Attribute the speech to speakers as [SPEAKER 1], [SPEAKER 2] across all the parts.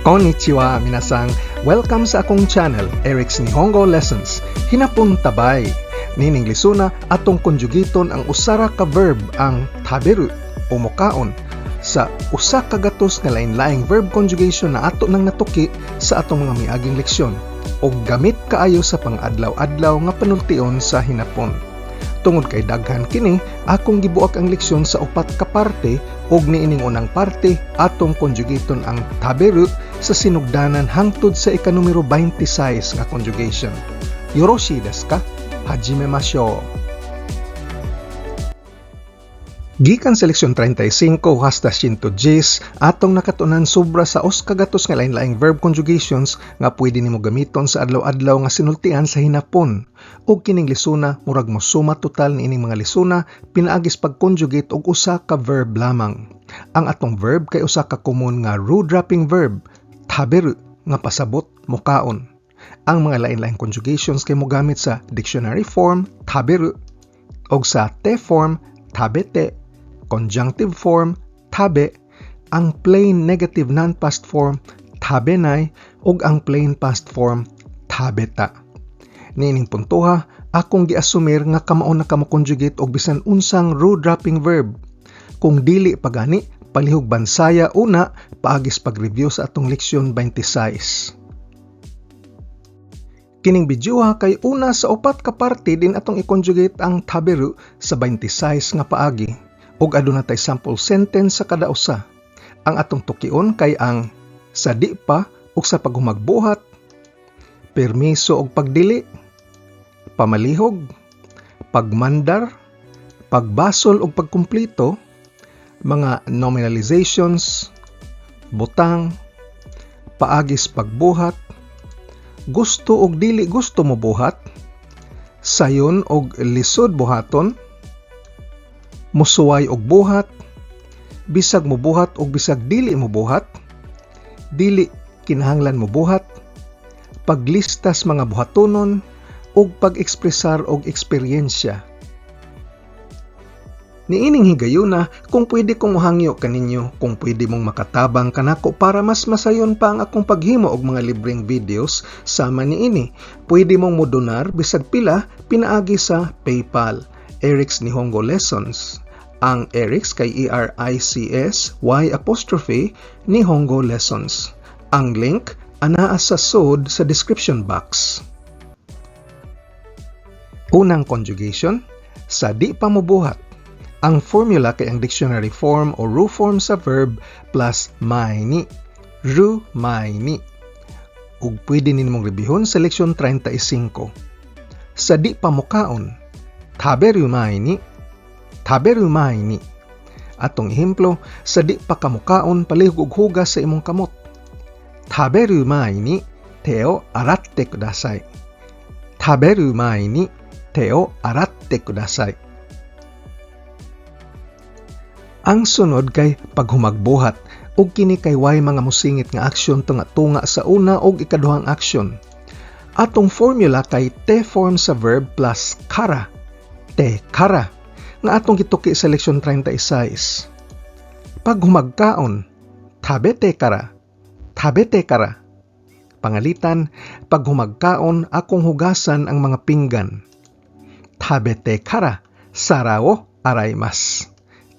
[SPEAKER 1] Konnichiwa, minasan. Welcome sa akong channel, Eric's Nihongo Lessons. Hinapon tabay. Nining lesona, atong konjugiton ang usara ka verb, ang taberu o mokaon, sa 100 nga lain-laing verb conjugation na ato nang natuki sa atong mga miaging leksyon og gamit kaayo sa pang-adlaw-adlaw nga panultion sa Hinapon. Tungod kay daghan kini, akong gibuak ang leksyon sa upat ka parte ug niining unang parte atong konjugaton ang taberu sa sinugdanan hangtod sa ikanumero 26 nga conjugation. Yoroshi desu ka? Hajimemashou. Gikan sa leksyon 35 hasta 110, atong nakatunan sobra sa 100 nga lain-laing verb conjugations nga pwede nimo gamiton sa adlaw-adlaw nga sinultian sa Hinapon. Ug kining lesona murag mosuma total niining mga lesona pinaagis pag-conjugate og usa ka verb lamang. Ang atong verb kay usa ka common nga ru-dropping verb, taberu, nga pasabot mokaon. Ang mga lain-laing conjugations kay mogamit sa dictionary form taberu og sa te form tabete, conjunctive form tabe, ang plain negative non-past form tabenai ug ang plain past form tabeta. Niining puntoha, akong giasumir nga kamao na ka mo-conjugate og bisan unsang ru-dropping verb. Kung dili pa gani, palihog bansaya una paagis pag-review sa atong leksyon 26. Kining videoha kay una sa upat ka parte din atong i-conjugate ang taberu sa 26 nga paagi ug aduna tay sample sentence sa kada usa. Ang atong tukion kay ang sa di pa ug sa paghumagbuhat, permiso og pagdili, pamalihog, pagmandar, pagbasol og pagkumpleto, mga nominalizations, butang, paagis pagbuhat, gusto og dili gusto mo buhat, sayon og lisod buhaton, musuway og buhat, bisag mobuhat og bisag dili mobuhat, dili kinahanglan mobuhat, paglistas mga buhatonon ug pag-ekspresar og eksperyensya. Niining higayuna, kung pwede kong mohangyo kaninyo, kung pwede mong makatabang kanako para mas masayon pa ang akong paghimo og mga libreng videos sama niini. Pwede mong modonar bisag pila pinaagi sa PayPal, Eric's Nihongo Lessons. Ang Eric's kay Erics Y apostrophe Nihongo Lessons. Ang link anaa sa sod sa description box. Unang conjugation, sa di pa mobuhat. Ang formula kay ang dictionary form o ru form sa verb plus mae ni. Ru mae ni. Ug pwede nimong rebihon sa leksyon 35. Sa di pa mokaon, taberu mae ni, taberu mae ni. Atong ehemplo, sa di pa ka mokaon, palihog og hugas sa imong kamot. Taberu mae ni te o aratte kudasai. Taberu mae ni te o aratte kudasai. Ang sunod kay paghumagbuhat ug kini kay way mga musingit nga aksyon tunga-tunga sa una ug ikaduhang aksyon. Atong formula kay te form sa verb plus kara, te kara, nga atong gituki sa leksyon 36. Paghumagkaon, tabete kara, tabete kara. Pangalitan, paghumagkaon, akong hugasan ang mga pinggan. Tabete kara, sara o araimasu.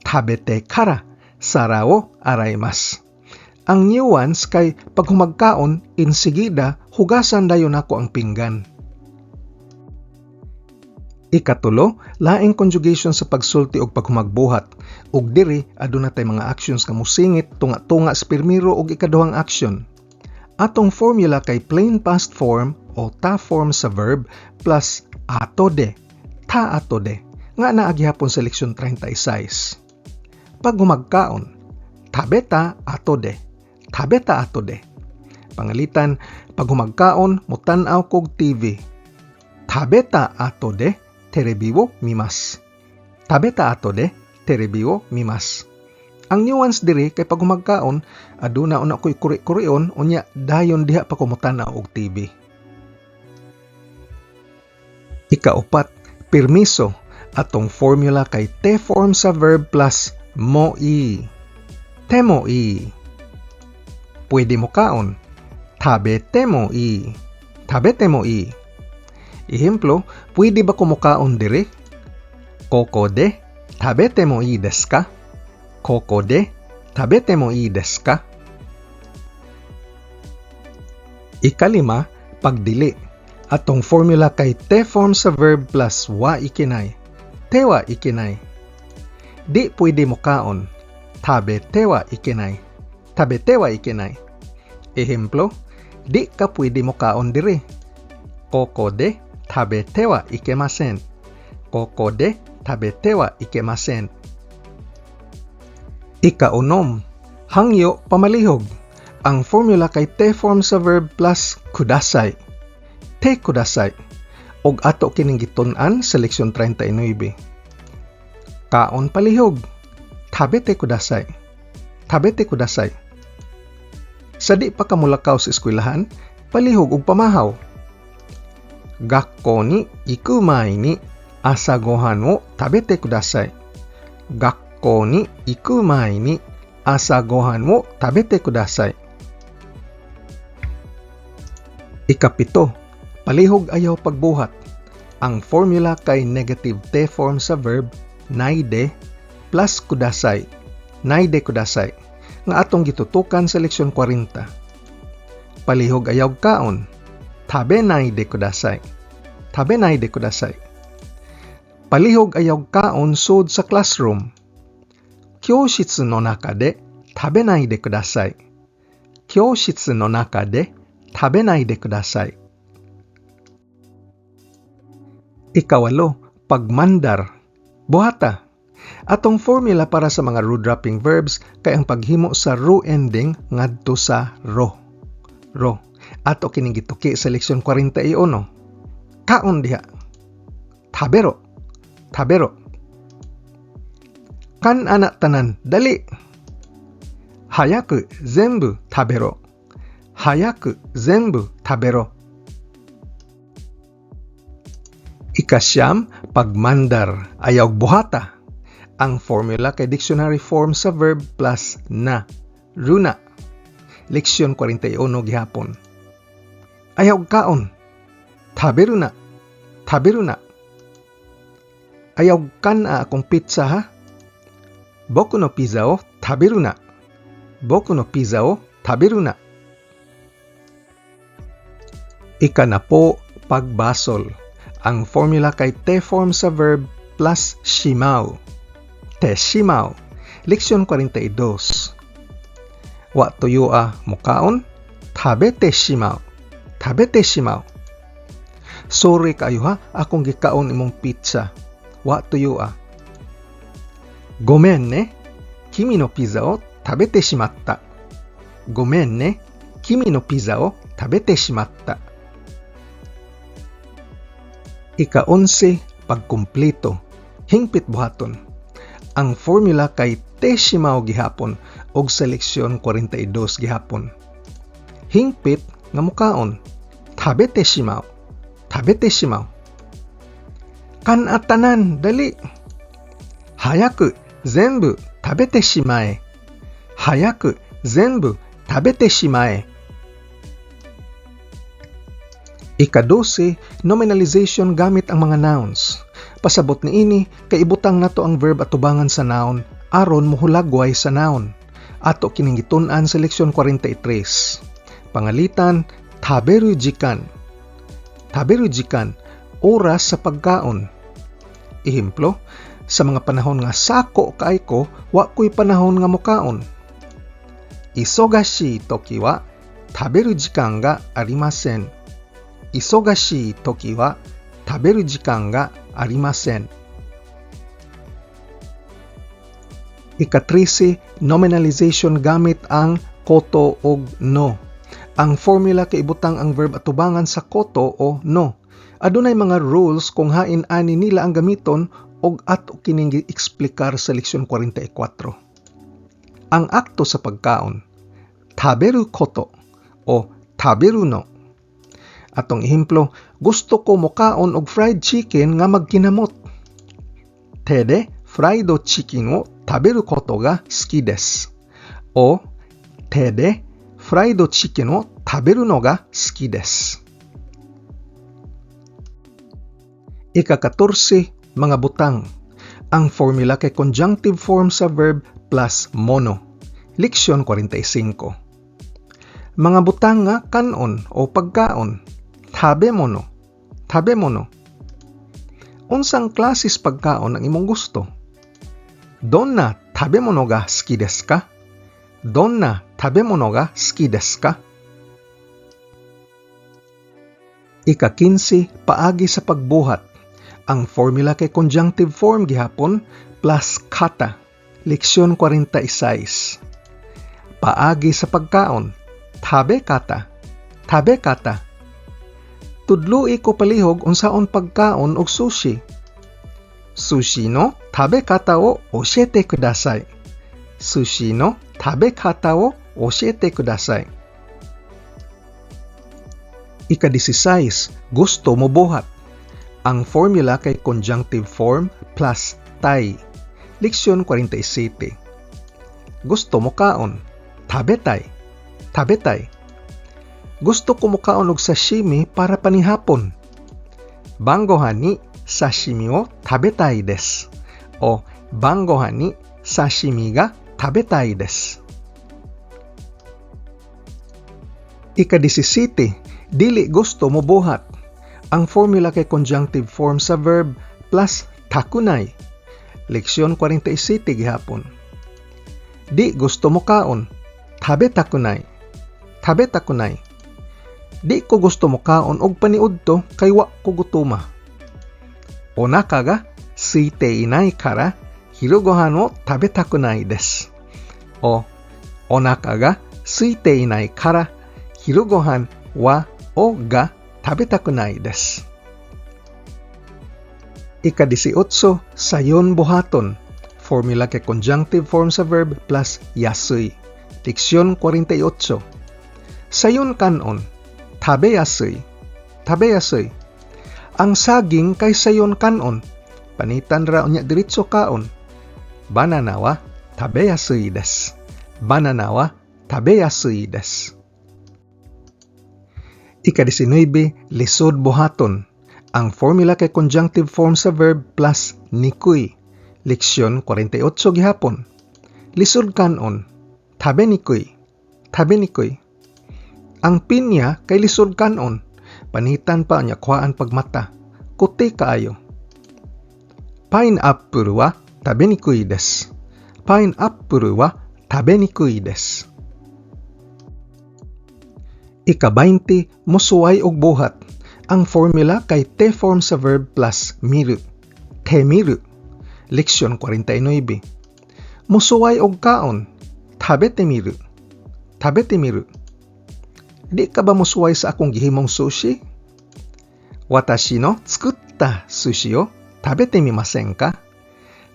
[SPEAKER 1] Tabete kara, sara o araimasu. Ang nuance kay paghumagkaon, insigida, hugasan dayon nako ang pinggan. Ikatulo, laing conjugation sa pagsulti og paghumagbuhat. Ug diri aduna tay mga actions nga musingit tunga-tunga sa pirmiro ug ikaduhang action. Atong formula kay plain past form o ta form sa verb plus ato de, ta ato de, nga naa gihapon sa leksyon 36. Paghumagkaon, tabeta ato de, tabeta ato de. Pangalitan, paghumagkaon, mutan-aw kog TV. Tabeta ato de, terebi wo mimasu. Tabeta ato de, terebi wo mimasu. Ang nuance diri kay pag humagkaon, aduna una ko'y kuri-kurion, unya dayon diha pa ko motan-aw og TV. Ikaupat, permiso. Atong formula kay te form sa verb plus mo ii. Temo ii. Pwede mokaon. Tabete mo ii. Tabete mo ii. Ehemplo, pwede ba ko mokaon diri? Koko de tabete mo ii desu ka? Koko de tabete mo ii desu ka? Ikalima, pagdili. Atong formula kay te form sa verb plus wa ikenai. Te wa ikenai. Di pwede mokaon. Tabete wa ikenai. Tabete wa ikenai. Ehemplo, di ka pwede mokaon diri. Koko de tabete wa ikemasen. Koko de tabete wa ikemasen. Ikaunom, hangyo pamalihog. Ang formula kay te form sa verb plus kudasai. Te kudasai. Og ato kining gitun-an sa leksyon 39. Kaon palihog. Tabete kudasai. Tabete kudasai. Sa di pa ka molakaw sa eskwelahan, palihog og pamahaw. Gakko ni iku mae ni asa gohan wo tabete kudasai. Gakko ni iku mae ni asa gohan wo tabete kudasai. Ikapito, palihog ayaw pagbuhat. Ang formula kay negative te form sa verb naide plus kudasai. Naide kudasai nga atong gitutukan sa leksyon 40. Palihog ayaw kaon. Tabenaide kudasai. Tabenaide kudasai. Palihog ayaw kaon sud sa classroom. Kyoshitsu no naka de tabenaide kudasai. Kyoshitsu no naka de tabenaide kudasai. Ikawalo, pagmandar. Buhata. Atong formula para sa mga ru-dropping verbs kay ang paghimo sa ru ending ngadto sa ro. Ro. Ato kining gituki sa leksyon 41. Kaon diha. Tabero. Tabero. Kan-a na tanan, dali. Hayaku zenbu tabero. Hayaku zenbu tabero. Ikasyam, pagmandar. Ayaw buhata. Ang formula kay dictionary form sa verb plus na. Runa. Leksyon 41 gihapon. Ayaw kaon. Taberu na. Taberu na. Ayaw kan-a akong pizza ha. Boku no pizza o taberu na. Boku no pizza o taberu na. Ikanapo, pagbasol. Ang formula kay te form sa verb plus shimau. Te shimau. Leksyon 42. Wa tuyoa mokaon, tabete shimau. Tabete shimau. Sorry kaayo ha, akong gikaon imong pizza. Wa tuyoa. Gomen ne, kimi no pizza o tabete shimatta. Gomen ne, kimi no pizza o tabete shimatta. Ika-11, pagkumpleto. Hingpit buhaton. Ang formula kay te shimau gihapon og sa leksyon 42 gihapon. Hingpit nga mukaon. Tabete shimau. Tabete shimau. Kan-a tanan, dali. Hayaku zenbu tabete shimae. Hayaku zenbu tabete shimae. Ika-12, nominalization gamit ang mga nouns. Pasabot niini kay ibutang nato ang verb atubangan sa noun aron mohulagway sa noun. Ato kining gitun-an sa leksyon 43. Pangalitan, taberu jikan. Taberu jikan, oras sa pagkaon. Ehemplo, sa mga panahon nga sako kaayo ko, wa ko'y panahon nga mokaon. Isogashii toki wa taberu jikan ga arimasen. Isogashii toki wa taberu jikan ga arimasen. Ika-13, nominalization gamit ang koto og no. Ang formula kay ibutang ang verb atubangan sa koto o no. Adunay mga rules kung hain ani nila ang gamiton og ato kining gieksplikar sa leksyon 44. Ang akto sa pagkaon, taberu koto o taberu no. Atong ehemplo, gusto ko mokaon og fried chicken nga magkinamot. Te de fried chicken wo taberu koto ga suki desu. O te de fried フライドチキンを食べるのが好きです。Ika-14, mga butang. Ang formula kay conjunctive form sa verb plus mono. Leksyon 45. Mga butang nga kanon o pagkaon. Tabemono. Tabemono. Unsang klases pagkaon ang imong gusto? どんな食べ物が好きですか? どんな食べ物が好きですか? Ika-15, paagi sa pagbuhat. Ang formula kay conjunctive form gihapon plus kata. Leksyon 46. Paagi sa pagkaon. 食べ方. 食べ方. Tudloi ko palihog unsaon pagkaon og sushi. 寿司の食べ方を教えてください。寿司の食べ方を教えてください。Ika-16, gusto mo buhat. Ang formula kay conjunctive form plus たい. Leksyon 47. Gusto mo kaon. 食べたい. 食べたい. Gusto ko mukaon og sashimi para panihapon. 晩ご飯に刺身を食べたいです。O 晩ご飯に刺身が食べたいです。Ika-17, dili gusto mo buhat. Ang formula kay conjunctive form sa verb plus たくない. Leksyon 47 gihapon. Di gusto mo kaon. 食べたくない. 食べたくない. Di ko gusto mo kaon og paniudto kay wa ko gutuma. お腹が空いていないから昼ご飯を食べたくないです。O お腹が空いていないから昼ご飯はおが食べたくないです。Ika-18, sayon buhaton. Formula kay conjunctive form sa verb plus やすい. Leksyon 48. Sayon kanon. 食べやすい. 食べやすい. Ang saging kay sayon kanon. Panitan ra unya diretso kaon. バナナは食べやすいです。バナナは食べやすいです。Ika-19, lisod buhaton. Ang formula kay conjunctive form sa verb plus にくい. Leksyon 48 gihapon. Lisod kanon. 食べにくい. 食べにくい. Ang pinya kay lisod kanon. Panitan pa unya kuhaan pagmata. Kuti kaayo. パイナップルは食べにくいです。パイナップルは食べにくいです。Ika-20, musuway og buhat. Ang formula kay て form sa verb plus みる. てみる. Leksyon 49. Musuway og kaon. 食べてみる. 食べてみる. Di ka ba musuway sa akong gihimong sushi? 私の作った寿司を食べてみませんか？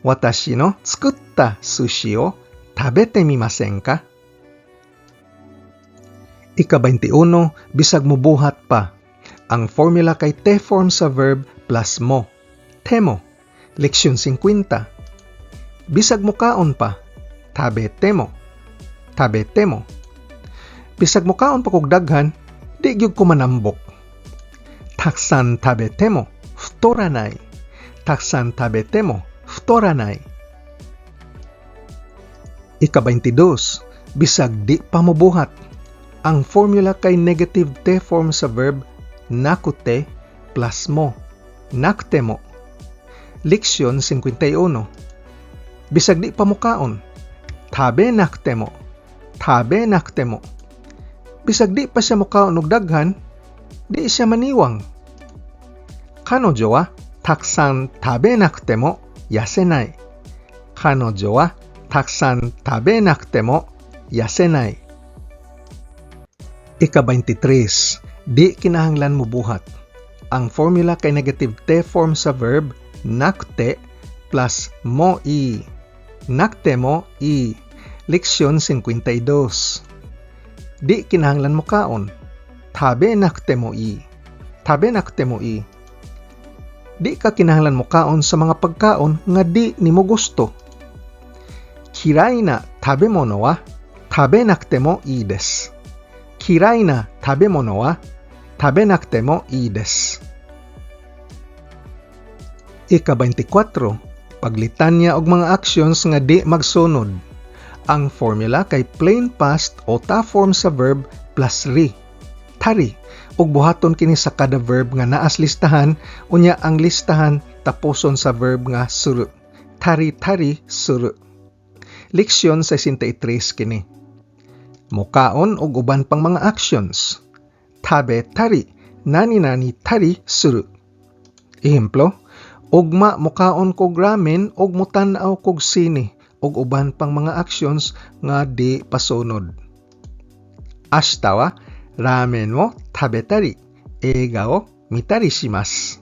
[SPEAKER 1] 私の作った寿司を食べてみませんか？ Ika-21, bisag mubuhat pa. Ang formula kay て form sa verb plus も. ても. Leksyon 50. Bisag mukaon pa. 食べても. 食べても. Bisag mukaon pa kog daghan, di gyud ko manambok. たくさん食べても太らない。たくさん食べても太らない。Ika-22, bisag di pa mobuhat. Ang formula kay negative て form sa verb なくて plus も. なくても. Leksyon 51. Bisag di pa mukaon. 食べなくても. 食べなくても. Bisag di pa siya mukaon og daghan, di siya maniwang. 彼女はたくさん食べなくても痩せない。彼女はたくさん食べなくても痩せない。Ika-23, di kinahanglan mobuhat. Ang formula kay negative て form sa verb なくて plus もいい. なくてもいい. Leksyon 52. Di kinahanglan mukaon. 食べなくてもいい. 食べなくてもいい. Di ka kinahanglan mukaon sa mga pagkaon nga di nimo gusto. 嫌いな食べ物は食べなくてもいいです。Kirai na tabemono wa tabenakute mo ii desu. Ika-24, paglitanya og mga actions nga di magsunod. Ang formula kay plain past o ta form sa verb plus ri. Tari, ug buhaton kini sa kada verb nga naas listahan, unya ang listahan tapuson sa verb nga suru. Tari tari suru. Leksyon 63 kini. Mukaon og uban pang mga actions. Tabe tari, nani nani tari suru. Ehemplo, ugma mukaon kog ramen ug mutan-aw kog sine ug uban pang mga actions nga di pasunod. Ashita wa ramen wo tabetari, eiga wo mitari shimasu.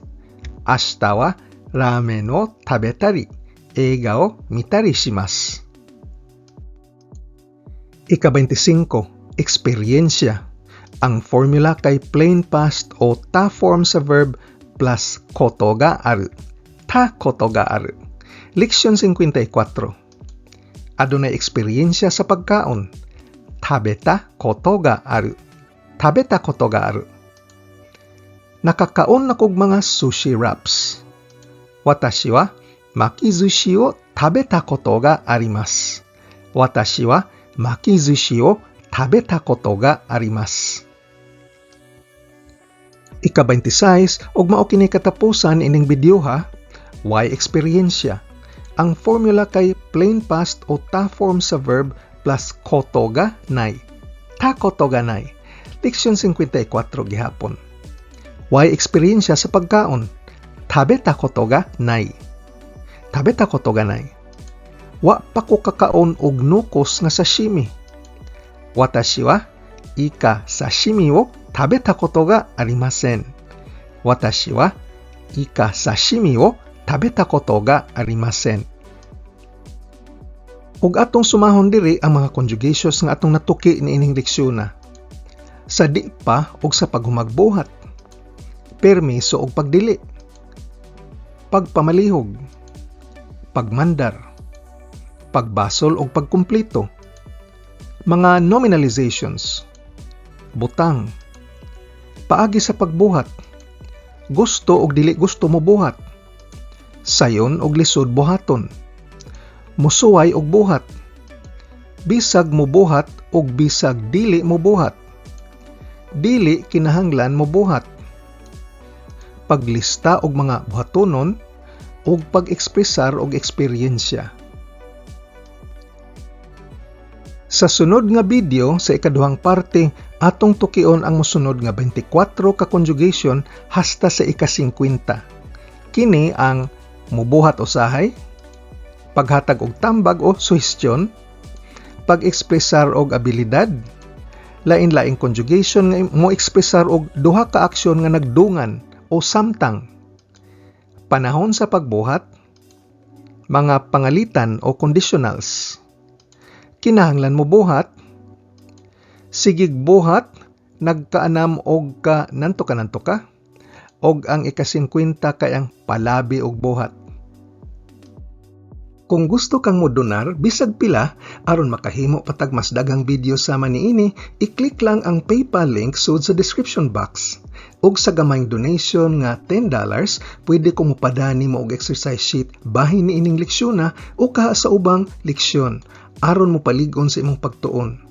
[SPEAKER 1] Ashita wa ramen wo tabetari, eiga wo mitari shimasu. Ika-25, eksperyensya. Ang formula kay plain past o ta form sa verb plus koto ga aru. Ta koto ga aru. Leksyon 54. Adunay eksperyensya sa pagkaon. Tabeta koto ga aru. Tabeta koto ga aru. Nakakaon na kog mga sushi wraps. Watashi wa makizushi wo tabeta koto ga arimasu. Watashi wa makizushi wo tabeta koto ga arimasu. Ika-26, ug mao kini katapusan ining video ha. Way eksperyensya. Ang formula kay plain past o ta form sa verb plus koto ga nai. Ta koto ga nai. Leksyon 54 gihapon. Way eksperyensya sa pagkaon. Tabeta koto ga nai. Tabeta koto ga nai. Wa pa ko kakaon og nukos nga sashimi. Watashi wa ika sashimi wo tabeta koto ga arimasen. Watashi wa ika sashimi wo tabeta koto ga arimasen. Ug atong sumahon diri ang mga conjugations nga atong natuki niining leksyon. Sa di pa ug sa paghumagbuhat. Permiso ug pagdili. Pagpamalihog. Pagmandar. Pagbasol ug pagkumpleto. Mga nominalizations. Butang. Paagi sa pagbuhat. Gusto ug dili gusto mo buhat. Sayon ug lisod buhaton. Musuway og buhat. Bisag mobuhat ug bisag dili mobuhat. Dili kinahanglan mobuhat. Paglista og mga buhatonon ug pag-ekspresar og eksperyensya. Sa sunod nga video, sa ikaduhang parte, atong tukion ang mosunod nga 24 ka conjugation hasta sa ika-50. Kini ang mubuhat usahay, paghatag og tambag o suhestyon, pag-ekspresar og abilidad, lain-laing conjugation nga mo ekspresar og duha ka aksyon nga nagdungan o samtang, panahon sa pagbuhat, mga pangalitan o conditionals, kinahanglan mo buhat, sigig buhat, nagkaanam og ka nanto ka nanto ka, og ang ika-50 kay ang palabi og buhat. Kung gusto kang modonar bisag pila aron makahimo pa tag mas daghang video sama niini, i-click lang ang PayPal link sud sa description box. Ug sa gamayng donation nga $10, pwede ko mopadani mo og exercise sheet bahin niining leksyon o kaha sa ubang leksyon aron mopalig-on sa imong pagtuon.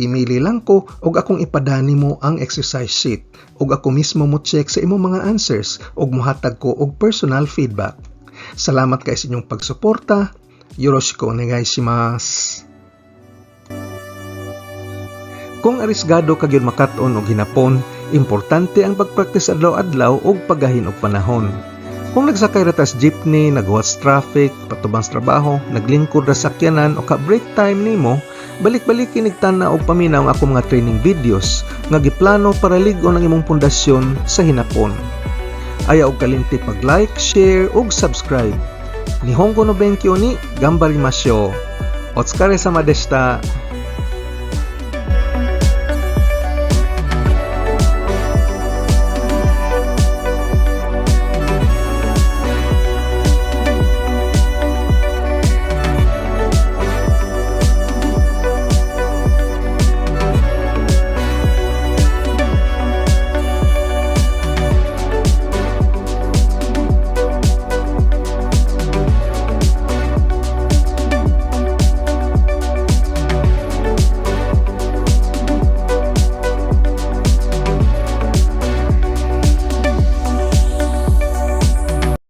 [SPEAKER 1] Email lang ko og akong ipadani mo ang exercise sheet ug ako mismo mo check sa imong mga answers ug mohatag ko og personal feedback. Salamat kay sa inyong pagsuporta. Yoroshiku onegai shimasu. Kung arisgado ka gyud makat-on og hinapon, importante ang pagpraktis adlaw-adlaw ug paggahin og panahon. Kung nagsakay ra tas jeepney, naghuwat sa traffic, patubang sa trabaho, naglingkod ra sa sakyanan o ka break time nimo, balik-balik kinig tan-aw og paminaw ang akong mga training videos nga giplano para lig-on ang imong pundasyon sa hinapon. Ayaw og kalimti pag-like, share ug subscribe. Nihongo no benkyou ni ganbarimashou. Otsukaresama deshita.